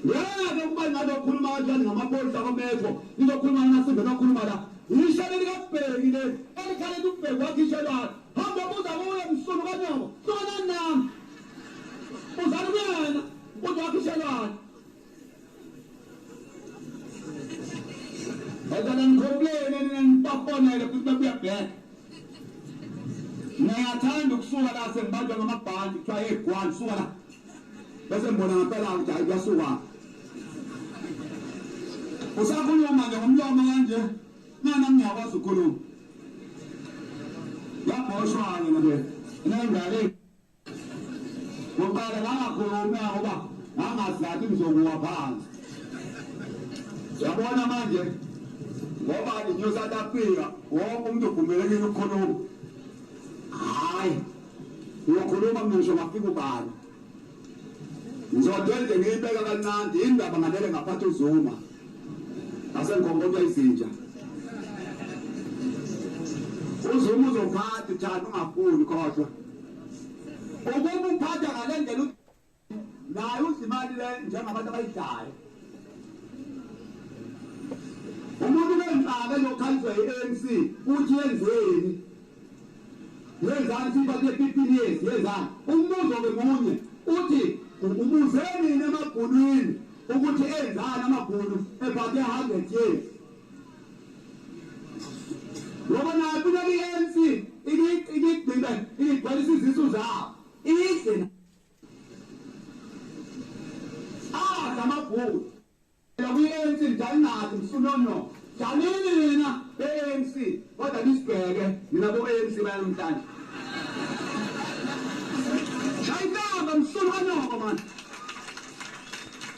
Ngeke ukuba ningazokhuluma kanjani ngamaphoyisa kwaMetro, nizokhuluma nasimbe nokhuluma la. Yisho leli kaBheki leli, elikhalela uBheki wakhishelwani. Hamba buza kuye msunu kanyoko, hlukanani nami. Uzani kuyena, uthi wakhishelwani. Ngicela nicomplain nina nibafonele futhi bebuya back. Ngiyathanda ukusuka la sengibanjwa ngamabhandi kuthiwa hey Gwan suka la. Bese ngibona ngempela ukuthi hayi kuyasuka. Usakhuluma nje ngomlomo kanje. Nana ngiyakwazi ukukhuluma. Yabhoshwa-ke nje. Nengane Kuqala ngangakhulumi ngoba ngangazi kathi ngizokuwa phansi. Yabona manje ngoba iNew South Africa wonke umuntu uvumelekile ukukhuluma. Hayi ngiyokhuluma mina ngisho ngafika ubani. Ngizode nje ngiyibeka kancane indaba nganele ngaphatha uZuma. Ngase ngikhonkotha izinja. UZuma uzophatha uthanda ungafuni khohlwa. Ukuba uphatha ngale ndlela naye udla imali le njengabantu abayidlayo. Umuntu benhlaka ezokhaliswa i-ANC uthi yenzeni? Yenzani siphathe 15 years yenzani? Umbuzo ke munye uthi ubuze nini emabhunwini ukuthi enzani amabhunu ephathe 100 years. Ngoba nayo funeka i-ANC ikigqibe igcwalise izisu zabo idle adla amabhunu kwi-ANC njani msunonyo dlanini nina be-ANC kodwa nisibheke nina bo-ANC bayanamhlanje shayitamba msunu kanyoko mani.